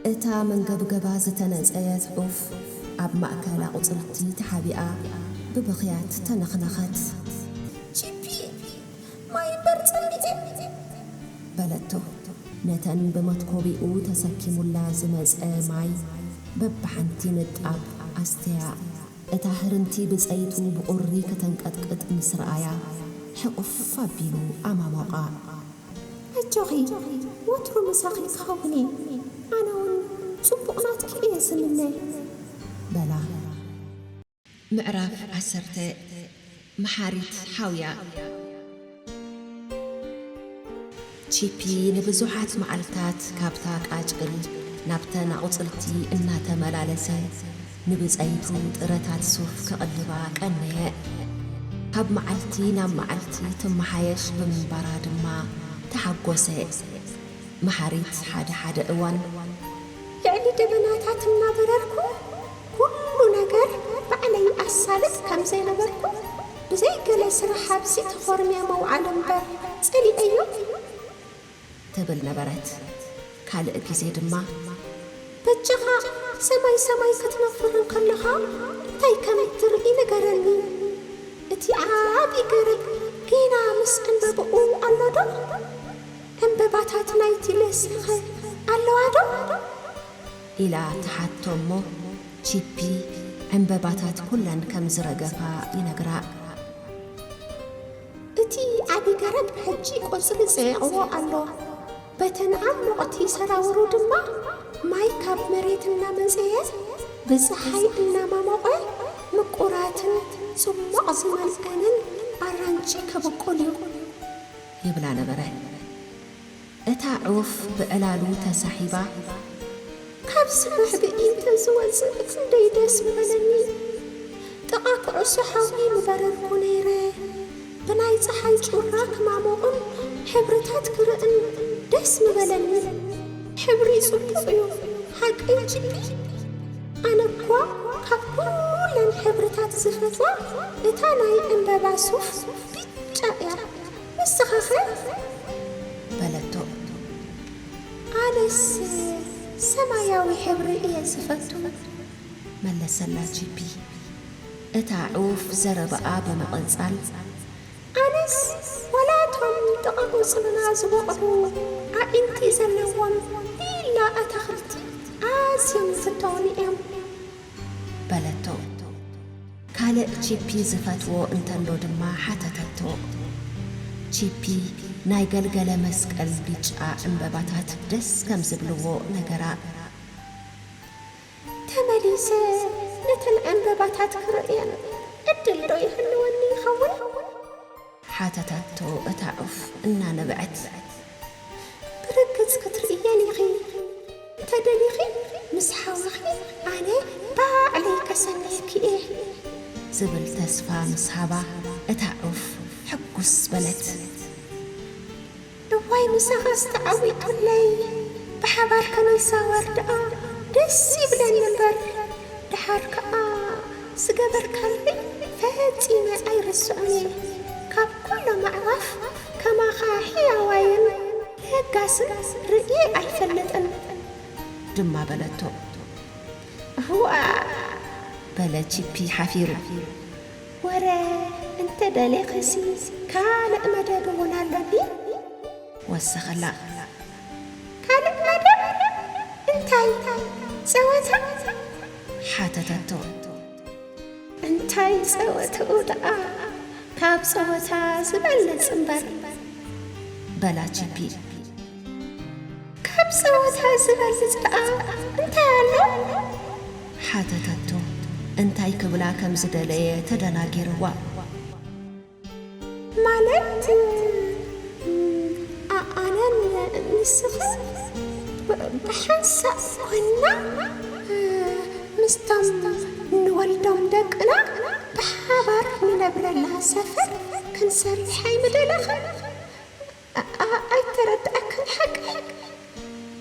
እታ መንገብገባ ዝተነጸየት ዑፍ ኣብ ማእከል ኣቑጽልቲ ተሓቢኣ ብብኽያት ተነኽነኸት። "ቺፒ፣ ማይ እምበር ጸሚኤ!" በለቶ። ነተን ብመትኮቢኡ ተሰኪሙላ ዝመጸ ማይ በብሓንቲ ንጣብ ኣስተያ። እታ ህርምቲ ብጸይጡ ብቑሪ ከተንቀጥቅጥ ምስ ረኣያ፣ ሕቑፍ ኣቢሉ ኣማሞቓ። "ኣጆኺ፣ ወትሩ ምሳኺ ክኸውን እየ። ኣነ እውን ጽቡቕ ናትኪ እየ ዝምነ" በላ። ምዕራፍ ዓሰርተ። መሓሪት ሓውያ። ቺፒ ንብዙሓት መዓልታት ካብታ ቃጭል ናብተን ኣቑጽልቲ እናተመላለሰ ንብጸይቱ ጥረታት ሱፍ ክቕልባ ቀነየ። ካብ መዓልቲ ናብ መዓልቲ ትመሓየሽ ብምንባራ ድማ ተሓጎሰ። መሓሪት ሓደ ሓደ እዋን፣ "ልዕሊ ደበናታት እናበረርኩ ኩሉ ነገር ባዕለይ ኣሳልጥ ከም ዘይነበርኩ፣ ብዘይ ገለ ስራሕ ኣብዚ ተኾርምየ ምውዓል እምበር ጸሊኤዮ" ትብል ነበረት። ካልእ ግዜ ድማ፣ "በጃኻ ሰማይ ሰማይ ክትነፍር እንከለኻ እንታይ ከም እትርኢ ንገረኒ። እቲ ዓቢ ገረብ ጌና ምስ ዕምበብኡ ኣሎ ዶ? ዕምበባታት ናይቲ ለሰኸ ኣለዋ ዶ?" ኢላ ትሓቶ እሞ፣ ቺፒ ዕምበባታት ኩለን ከም ዝረገፋ ይነግራ። "እቲ ዓቢ ገረብ ሕጂ ቆጽሊ ጽዒቕዎ ኣሎ። በተን ዓሞቕቲ ሰራውሩ ድማ ማይ ካብ መሬት እናመጽየ ብጸሓይ እናማሞቐ ምቁራትን ጽሟቕ ዝመልአንን ኣራንቺ ከብቁል እዩ" ይብላ ነበረ። እታ ዑፍ ብዕላሉ ተሳሒባ፣ "ካብዚ መሕብኢ እንተዝወጽእ ክንደይ ደስ ምበለኒ። ጥቓ ኩዕሶ ሓዊ ምበረርኩ ነይረ። ብናይ ጸሓይ ጩራ ክማሞቕን ሕብርታት ክርእን ደስ ምበለኒ። ሕብሪ ጽቡቕ እዩ፣ ሓቀይ ቺፒ? ኣነ እኳ ካብ ኩለን ሕብርታት ዝፈትዋ እታ ናይ ዕምበባ ሱፍ ብጫ እያ። ንስኻኸ?" በለቶ። "ኣነስ ሰማያዊ ሕብሪ እየ ዝፈቱ" መለሰላ ቺፒ። እታ ዑፍ ዘረባኣ ብምቕጻል፣ "ኣነስ ዋላ እቶም ጥቓ ቆጽልና ዝበቑሉ ኣዒንቲ ዘለዎም ሊላ ኣታኽልቲ ኣዝዮም ይፍተውኒ እዮም" በለቶ። ካልእ ቺፒ ዝፈትዎ እንተሎ ድማ ሓተተቶ። ቺፒ ናይ ገልገለ መስቀል ብጫ ዕምበባታት ደስ ከም ዝብልዎ ነገራ። "ተመሊሰ ነተን ዕምበባታት ክርእየን ዕድል ዶ ይህልወኒ ይኸውን?" ሓተተቶ እታ ዑፍ እናነብዐት። "ብርግጽ ክትርእየን ኢኺ። እንተ ደሊኺ ምስ ሓውኺ ኣነ ባዕለይ ከሰንየኪ እየ" ዝብል ተስፋ ምስ ሃባ እታ ዑፍ ሕጉስ በለት። "እዋይ ምሳኻስ ተዓዊቱለይ። ብሓባር ክንዘዋወር ደኣ ደስ ይብለኒ እምበር፣ ደሓር ከኣ ዝገበርካለይ ፈጺመ ኣይርስዖን እየ። ካብ ኩሎም ኣዕዋፍ ከማኻ ሕያዋይን ለጋስን ርእየ ኣይፈልጥን" ድማ በለቶ። "እዋእ!" በለ ቺፒ ሓፊሩ። "ወረ እንተ ደሊኽሲ ካልእ መደብ እውን ኣሎኒ" ወሰኸላ። "ካልእ መደብ? እንታይ? ጸወታ?" ሓተተቶ። "እንታይ ጸወትኡ ደኣ? ካብ ጸወታ ዝበልጽ እምበር" በላ ቺፒ። "ካብ ጸወታ ዝበልጽ ደኣ እንታይ ኣሎ?" ሓተተቶ። እንታይ ክብላ ከም ዝደለየ ተደናጊርዋ። "ማለት፣ እ፣ ኣ-፣ ኣነን ንስኽን ብ-፣ ብሓንሳእ ኮይንና፣ እ፣ ምስቶም ንወልዶም ደቅና ብሓባር ንነብረላ ሰፈር ክንሰርሕ ኣይምደለኽን? ኣ-፣ ኣ-፣ ኣይተረድኣክን ሓቂ?"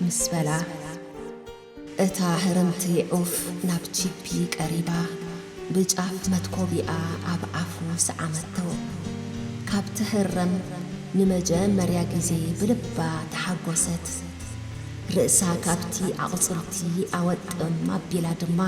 ምስ በላ፣ እታ ህርምቲ ዑፍ ናብ ቺፒ ቀሪባ፣ ብጫፍ መትኮቢኣ ኣብ ኣፉ ሰዓመቶ። ካብ ትህረም ንመጀመርያ ግዜ ብልባ ተሓጎሰት። ርእሳ ካብቲ ኣቑጽልቲ ኣወጥም ኣቢላ ድማ